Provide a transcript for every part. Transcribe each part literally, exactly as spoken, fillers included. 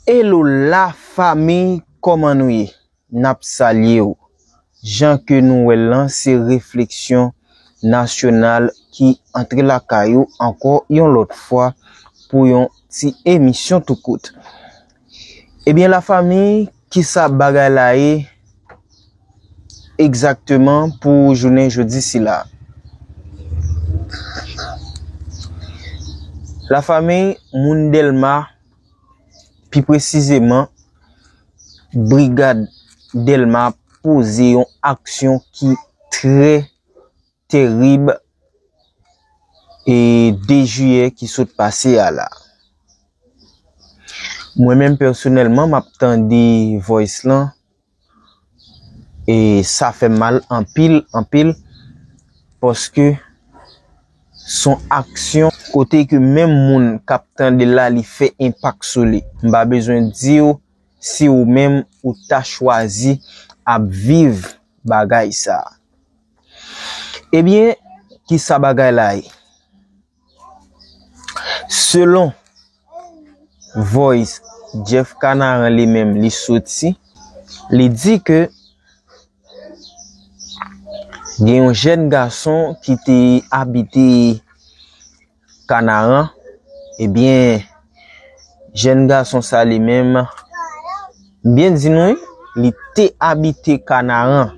Hello la fami, kòman nou ye? N ap salye w. Jan ke nou wè l lan, se Refleksyon Nasyonal ki antre lakay ou ankò yon lòt fwa pou yon ti emisyon tou kout. Ebyen, la fami, kisa bagay la ye egzakteman pou jounen jodi sila? La fami, moun Dèlma, pi presizeman, Brigad Dèlma poze yon aksyon ki trè terib e de jiyè ki sot pase a la. Mwen menm pèsonèlman, m ap tande voice lan e sa fè m mal anpil, anpil, paske s on aksyon kote ke menm moun k ap tande l la, li fè enpak sou li. M pa bezwen di w si ou menm ou ta chwazi ap viv bagay sa. Ebyen, kisa bagay la ye? Selon voice Jeff Canaran li menm li soti, li di ke gen yon jèn gason ki te abite Kanaran. Ebyen, jèn gason sa li menm, byen di nou, wi, li te abite Kanaran.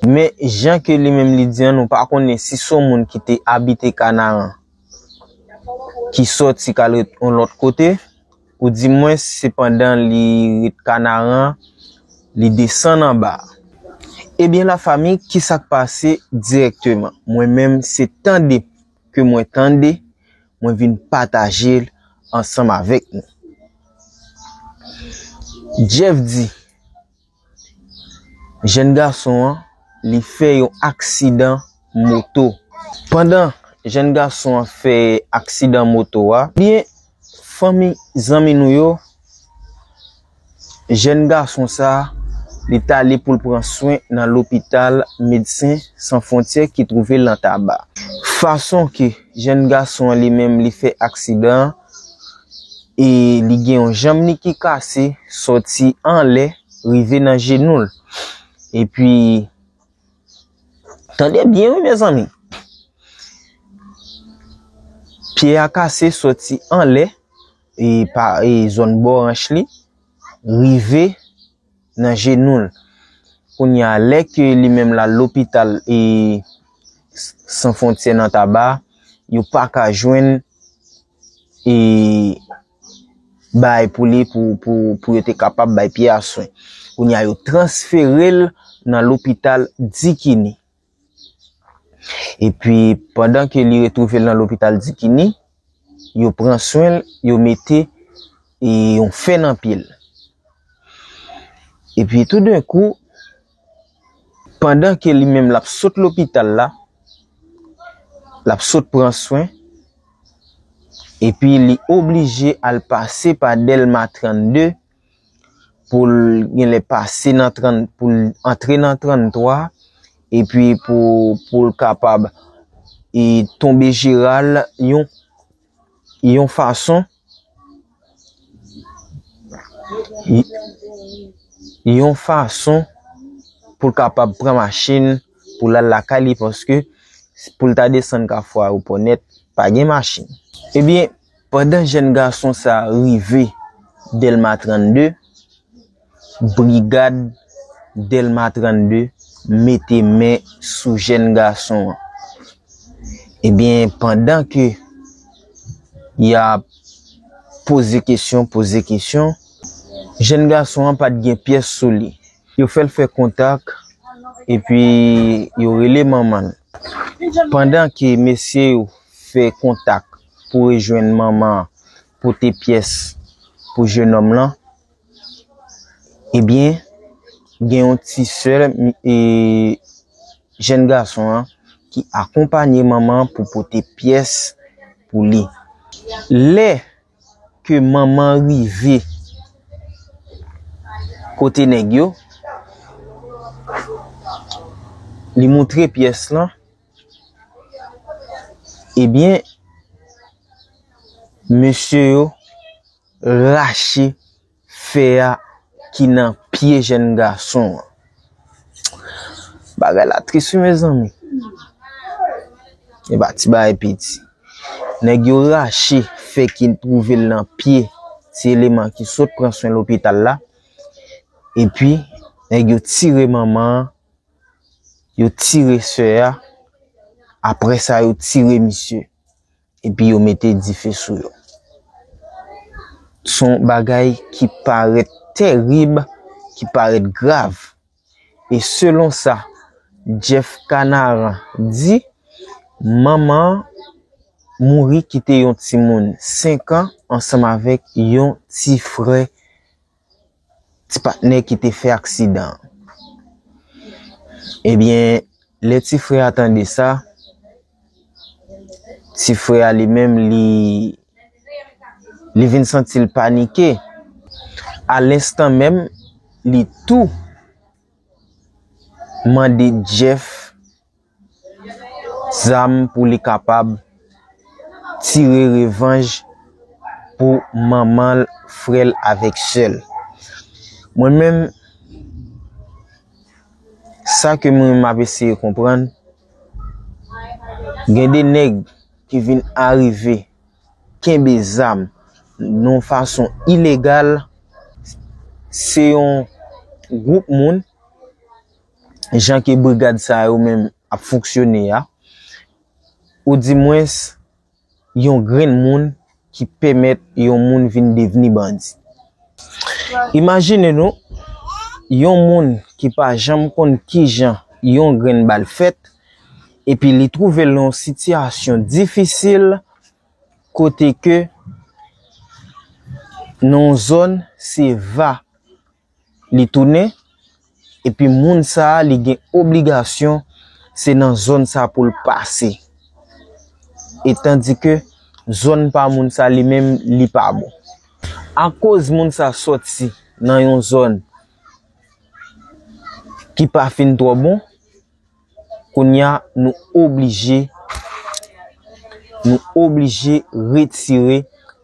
Men jan ke li menm li di an, nou pa konnen si s on moun ki te abite Kanaran, ki sòti k al ret yon lòt kote, ou di mwen se pandan li ret Kanaran, li desann anba. Ebyen, la fami, kisa k pase dirèkteman? Mwen menm, se tande ke mwen tande, mwen vin pataje l ansanm avèk nou. Jeff di, jèn gason an, li fè yon aksidan moto. Pandan jèn gason an fè aksidan moto a, byen, fanmi, zanmi nou yo, jèn gason sa, li t ale pou l pran swen nan lopital Medsen San Fwontyè ki twouve l nan Taba. Fason ke jèn gason an li menm li fè aksidan an, e li gen yon janm li ki kase, sòti anlè, rive nan jenou l. Epi, tande byen wi, mezanmi. Pye a kase sòti anlè, e pa, e zòn bò ranch li, rive nan jenou l. Kounye a, lè ke li menm l al lopital, e San Fwontyè nan Taba, yo pa ka jwenn, e bay pou li pou, pou, pou yo te kapab bay pye a swen. Kounye a, yo transfere l nan lopital Dikini. Epi, pandan ke li retwouve l nan lopital Dikini, yo pran swen l, yo mete, e, yon fè nan pye l. Epi, toudenkou, pandan ke li menm l ap sot lopital la, l ap sot pran swen, epi li oblije al pase pa Dèlma trannde, pou l genlè pase nan trant, pou l antre nan tranntwa, epi pou, pou l kapab, e, tonbe jeral yon, yon fason, y-, yon fason pou l kapab pran machin pou l al lakay li, paske pou l ta desann Kafou Ayewopò nèt, pa gen machin. Ebyen, pandan jèn gason sa a rive Dèlma trannde, brigad Dèlma trannde mete men sou jèn gason an. Ebyen, pandan ke y ap poze kesyon, poze kesyon, jèn gason an pa t gen pyès sou li. Yo fè l fè kontak, epi yo rele manman l. Pandan ke mesye yo fè kontak pou rejwenn manman an, pote pyès pou jennonm lan, ebyen, gen yon ti sè, e, jèn gason an ki akonpanye manman an pou pote pyès pou li. Lè ke manman an rive kote nèg yo, li moutre pyès lan, ebyen, mesye yo rache fè a ki nan pye jèn gason an. Bagay la tris wi, mezanmi. E pa ti bagay piti. Nèg yo rache fè ki twouve l nan pye ti eleman ki sot pran swen lopital la. Epi, nèg yo tire manman an, yo tire sè a, apre sa yo tire misye, epi yo mete dife sou yo. Se yon bagay ki parèt tèrib, ki parèt grav. E selon sa Jeff Canaran di, manman an mouri kite yon timoun senk an ansanm avèk yon ti frè, ti patnè ki te fè aksidan an. Ebyen, lè ti frè a tande sa, ti frè a li menm, li, li vin santi l panike. A lenstan menm, li tou mande Jeff zam pou li kapab tire revanj pou manman l, frè l avèk sè l. Mwen menm, sa ke mwen menm m ap eseye konprann, gen de nèg ki vin arive kenbe zam nan yon fason ilegal, se yon gwoup moun, jan ke brigad sa yo menm ap fonksyone a, oudimwens yon grenn moun ki pèmèt yon moun vin devni bandi. Imajine nou, yon moun ki pa janm konn kijan yon grenn bal fèt, epi li twouve l nan yon sitiyasyon difisil, kote ke nan yon zòn se va li tounen, epi moun sa a, li gen obligasyon, se nan zòn sa a pou l pase. E tandike zòn pa moun sa a, li menm, li pa bon. Akoz moun sa a sòti nan yon zòn ki pa fin twò bon, kounye a, nou oblije, nou oblije retire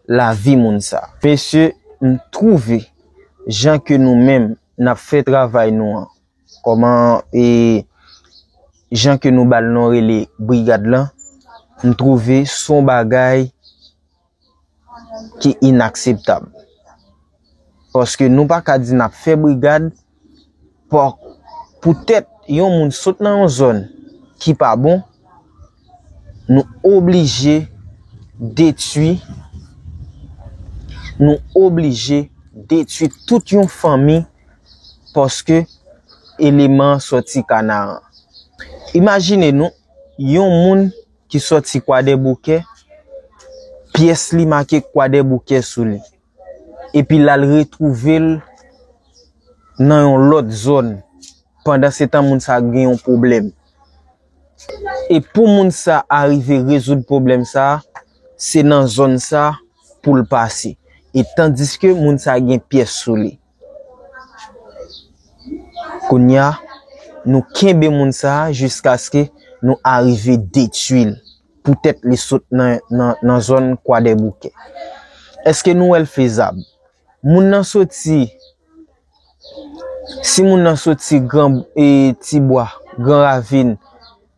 lavi moun sa. Mesye, m twouve jan ke nou menm n ap fè travay nou an, kòman, e, jan ke nou ba l non rele brigad lan, m twouve se yon bagay ki inakseptab. Paske nou pa ka di n ap fè brigad, pa, poutèt yon moun sot nan yon zòn ki pa bon, nou oblije detwi, nou oblije detwi tout yon fanmi paske eleman an sòti Kanaran. Imajine nou, yon moun ki sòti Kwadèboukè, pyès li make Kwadèboukè sou li. Epi l al retwouve l nan yon lòt zòn. Pandansetan, moun sa a gen yon pwoblèm. E pou moun sa a rive rezoud pwoblèm sa a, se nan zòn sa a pou l pase. E tandiske moun sa a gen pyès sou li. Kounye a, nou kenbe moun sa a jiskaske nou arive detwi l, poutèt li sot nan, nan, nan zòn Kwadèboukè. Èske nou wè l fezab? Moun nan soti, si moun nan soti Gran, e, Tibwa, Gran Ravin,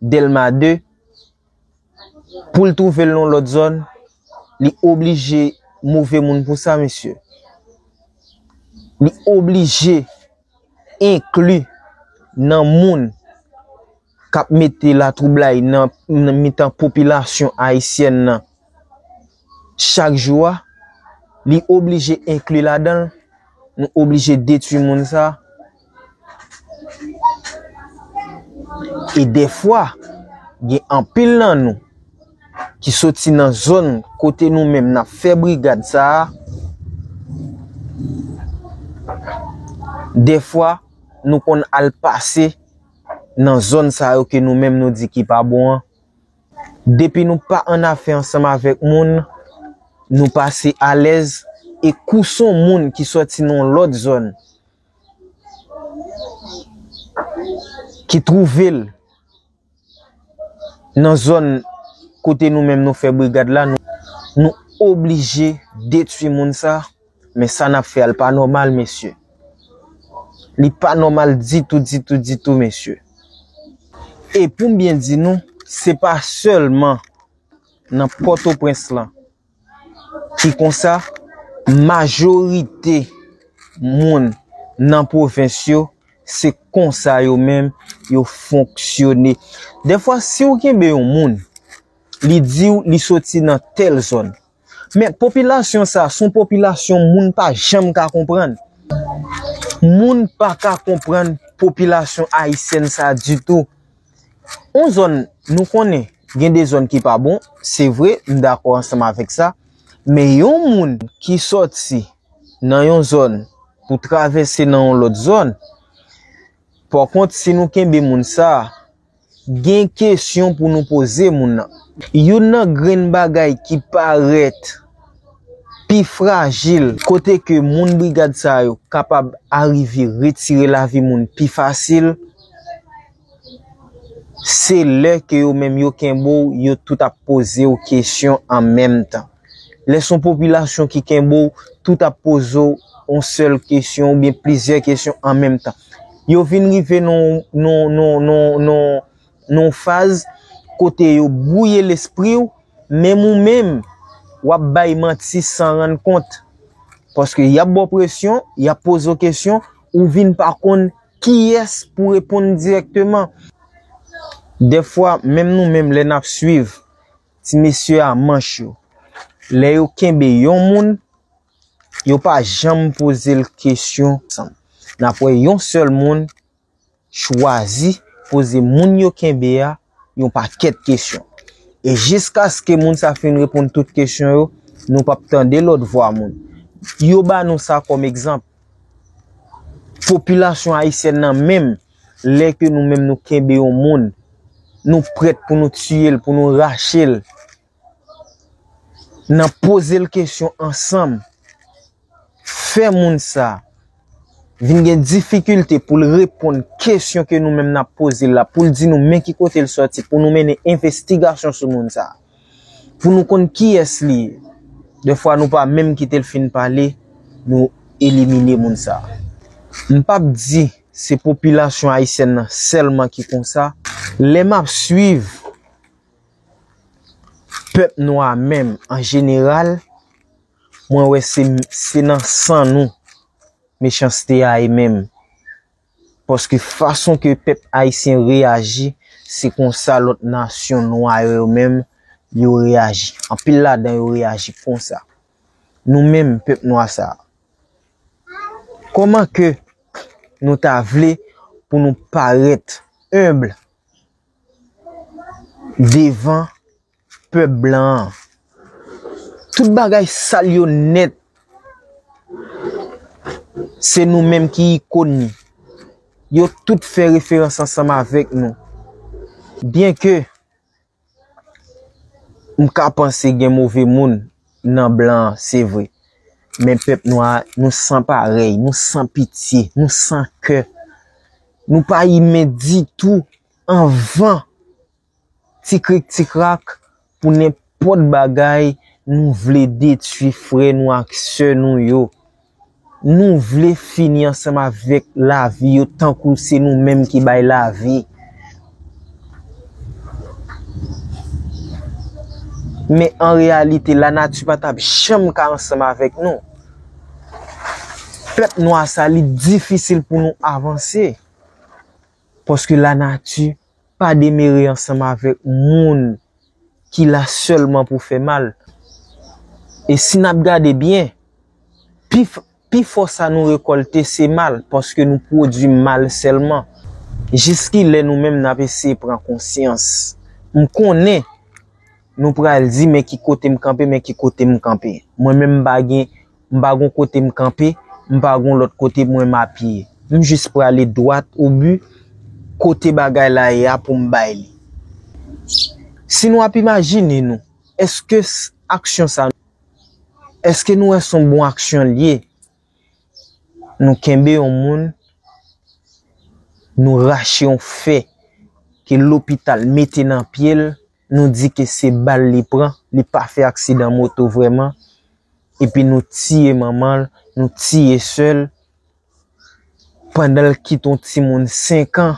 Dèlma de, pou l twouve l nan lòt zòn, li oblije move moun pou sa, mesye. Li oblije enkli nan moun k ap mete latwoublay nan, nan mitan popilasyon ayisyèn nan chak jou a, li oblije enkli ladan l, nou oblije detwi moun sa. E dèfwa, gen anpil nan nou ki soti nan zòn kote nou menm n ap fè brigad sa a. Dèfwa, nou konn al pase nan zòn sa yo ke nou menm nou di ki pa bon an. Depi nou pa annafè ansanm avèk moun, nou pase alèz, e kou se yon moun ki sòti nan yon lòt zòn, ki twouve l nan zòn kote nou menm nou fè brigad la, nou, nou oblije detwi moun sa, Men sa n ap fè a, l pa nòmal, mesye. Li pa nòmal ditou, ditou, ditou, mesye. E pou m byen di nou, se pa sèlman nan Pòtoprens lan ki konsa, majorite moun nan pwovens yo, se konsa yo menm yo fonksyone. Dèfwa, si w kenbe yon moun, li di w li soti nan tèl zòn. Men popilasyon sa, se yon popilasyon moun pa janm ka konprann. Moun pa ka konprann popilasyon ayisyèn sa ditou. Yon zòn, nou konnen, gen de zòn ki pa bon, se vre, m dakò ansanm avèk sa. Men yon moun ki sòti nan yon zòn pou travèse nan yon lòt zòn, pa kont, si nou kenbe moun sa, gen kesyon pou nou poze moun nan. Youn nan grenn bagay ki parèt pi frajil, kote ke moun brigad sa yo kapab arive retire lavi moun pi fasil, se lè ke yo menm yo kenbe w, yo tout ap poze w kesyon an menm tan. Lè se yon popilasyon ki kenbe w, tout ap poze w yon sèl kesyon oubyen plizyè kesyon an menm tan. Yo vin rive nan, nan, nan, nan, nan, nan yon faz kote yo bwouye lespri w, menm ou menm, w ap bay manti san rann kont. Paske y ap ba w presyon, y ap poze w kesyon, ou vin pa konn kiyès pou reponn dirèkteman. Dèfwa, menm nou menm, lè n ap swiv ti mesye a manch yo, lè yo kenbe yon moun, yo pa janm poze l kesyon. N ap wè yon sèl moun chwazi poze moun yo kenbe a yon pakèt kesyon. E jiskaske moun sa fin reponn tout kesyon yo, nou p ap tande lòt vwa moun. Yo ba nou sa kòm egzanp. Popilasyon ayisyèn nan menm, lè ke nou menm nou kenbe yon moun, nou prèt pou nou tiye l, pou nou rache l, nan poze l kesyon ansanm, fè moun sa vin gen difikilte pou l reponn kesyon ke nou menm n ap poze l la, pou l di nou men ki kote l sòti, pou nou mennen envestigasyon sou moun sa, pou nou konn kiyès li ye. Dèfwa, nou pa menm kite l fin pale, nou elimine moun sa. M p ap di se popilasyon ayisyèn nan sèlman ki konsa. Lè m ap swiv pèp nwa menm an jeneral, mwen wè se, se nan san nou mechanste a ye menm. Paske fason ke pèp ayisyen reyaji, se konsa lòt nasyon nwa yo, yo menm, yo reyaji. Anpil ladan yo reyaji konsa. Nou menm, pèp nwa sa, kòman ke nou ta vle pou nou parèt enb devan pèp blan an? Tout bagay sal yo nèt, se nou menm ki ikòn li. Yo tout fè referans ansanm avèk nou. Byenke m ka panse gen move moun nan blan an, se vre. Men pèp nwa a, nou san parèy, nou san pitye, nou san kè. Nou pa imen ditou anvan ti krik ti krak pou nenpòt bagay. Nou vle detwi frè nou ak sè nou yo. Nou vle fini ansanm avèk lavi yo tankou se nou menm ki bay lavi. Men an reyalite, lanati pa t ap janm ka ansanm avèk nou. Pèp nwa sa, li difisil pou nou avanse. Paske lanati pa demere ansanm avèk moun ki la sèlman pou fè mal. E si n ap gade byen, pi f-, pifò sa nou rekòlte se mal, paske nou pwodui mal sèlman. Jiskilè nou menm n ap eseye pran konsyans? M konnen nou pral di, men ki kote m kanpe, men ki kote m kanpe. Mwen menm m pa gen, m pa gon kote m kanpe, m pa gon lòt kote mwen m apiye. M jis prale dwat o bi kote bagay la ye a pou m bay li. Si nou ap imajine nou, èske s-, aksyon sa, èske nou wè s on bon aksyon l ye? Nou kenbe yon moun, nou rache yon fè ke lopital mete nan pye l, nou di ke se bal li pran, li pa fè aksidan moto vrèman, epi nou tiye manman l, nou tiye sè l pandan l kite yon timoun senk an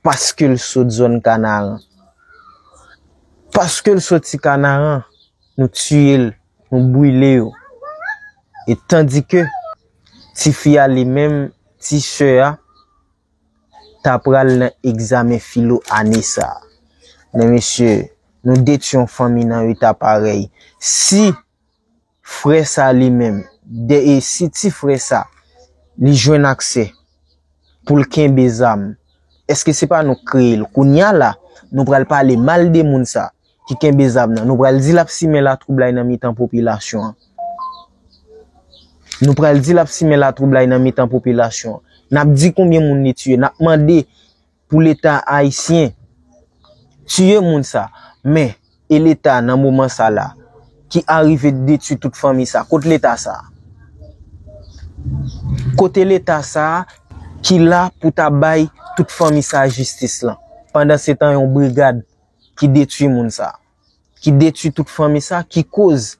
paske l sot zòn Kanaran. Paske l soti Kanaran, nou tiye l, nou brile yo. E tandike tifi a li menm, ti sè a, ta pral nan egzamen filo ane sa a. Men mesye, nou detwi yon fanmi nan eta parèy. Si frè sa li menm, de, e si ti frè sa, li jwenn aksè pou l kenbe zam, èske se pa nou k kreye l? Kounye a la, nou pral pale mal de moun sa ki kenbe zam nan. Nou pral di l ap simen latwoublay nan mitan popilasyon an. Nou pral di l ap simen latwoublay nan mitan popilasyon an. N ap di konbyen moun li tiye. N ap mande pou Leta ayisyen tiye moun sa. Men, e Leta nan moman sa la, ki arive detwi tout fanmi sa? Kot Leta sa? Kote Leta sa ki la pou ta bay tout fanmi sa jistis lan? Pandan se tan, yon brigad ki detwi moun sa, ki detwi tout fanmi sa, ki koz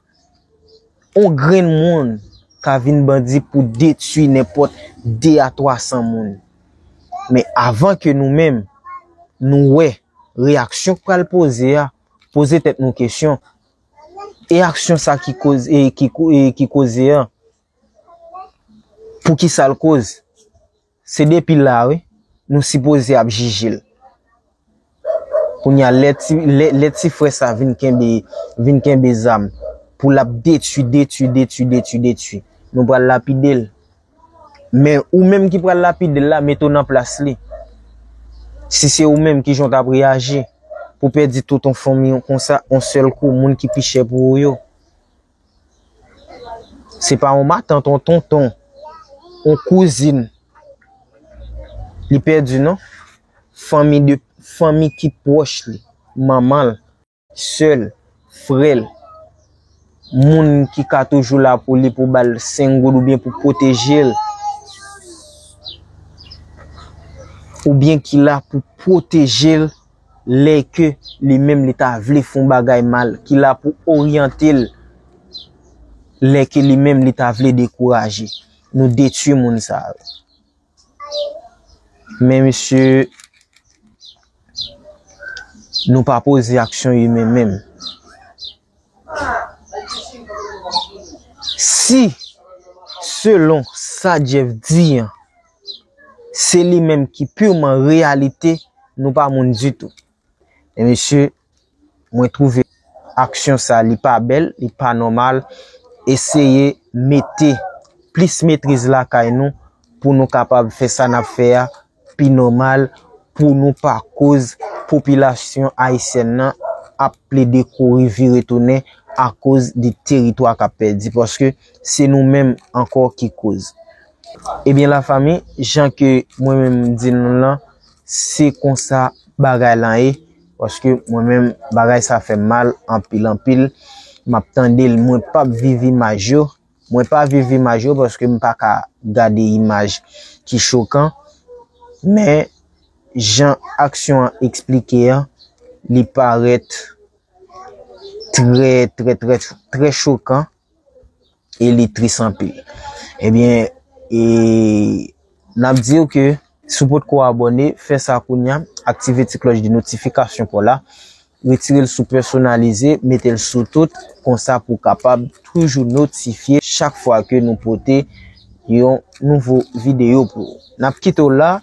yon grenn moun ka vin bandi pou detwi nenpòt de a twa san moun. Men avan ke nou menm, nou wè reyaksyon k pral poze a, poze tèt nou kesyon, e aksyon sa ki koz-, e ki ko-, e ki koze a, pou ki sa l koz? Se depi la, wi, nou sipoze ap jije l. Kounye a, lè ti, lè, lè ti frè sa vin kenbe, vin kenbe zam pou l ap detwi, detwi, detwi, detwi, detwi, nou pral lapide l. Men ou menm ki pral lapide l la, mete w nan plas li. Si se ou menm, kijan w t ap reyaji pou pèdi tout yon fanmi konsa, yon sèl kou, moun ki pi chè pou ou yo? Se pa yon matant, yon tonton, yon kouzin li pèdi, non. Fanmi de, fanmi ki pwòch li, manman l, sè l, frè l, moun ki ka toujou la pou li, pou ba l senk goud oubyen pou pwoteje l, oubyen ki la pou pwoteje l lè ke li menm li ta vle fè yon bagay mal, ki la pou oryante l lè ke li menm li ta vle dekouraje. Nou detwi moun sa yo. Men mesye, nou pa poze aksyon imen menm. Si, selon sa Jeff di an, se li menm ki pirman reyalite, nou pa moun ditou. E mesye, mwen twouve aksyon sa, li pa bèl, li pa nòmal. Eseye mete plis metriz lakay nou pou nou kapab fè sa n ap fè a pi nòmal, pou nou pa koz popilasyon ayisyèn nan ap plede kouri vire tounen akoz de teritwa k ap pèdi, paske se nou menm ankò ki koz. Ebyen, lafanmi, jan ke mwen menm m di nou lan, se konsa bagay lan ye, paske mwen menm, bagay sa fè m mal anpil, anpil. M ap tande l, mwen p ap viv imaj yo, mwen pa viv imaj yo paske m pa ka gade imaj ki chokan, men jan aksyon an eksplike an, li parèt trè, trè, trè, trè chokan e li tris anpil. Ebyen, e, n ap di w ke si w potko abòne, fè sa kounye a, aktive ti klòch de notifikasyon pa w la, retire l sou pèsonalize, mete l sou tout, konsa pou w kapab toujou notifye chak fwa ke nou pote yon nouvo videyo pou ou. N ap kite w la,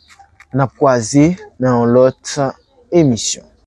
n ap kwaze nan yon lòt emisyon.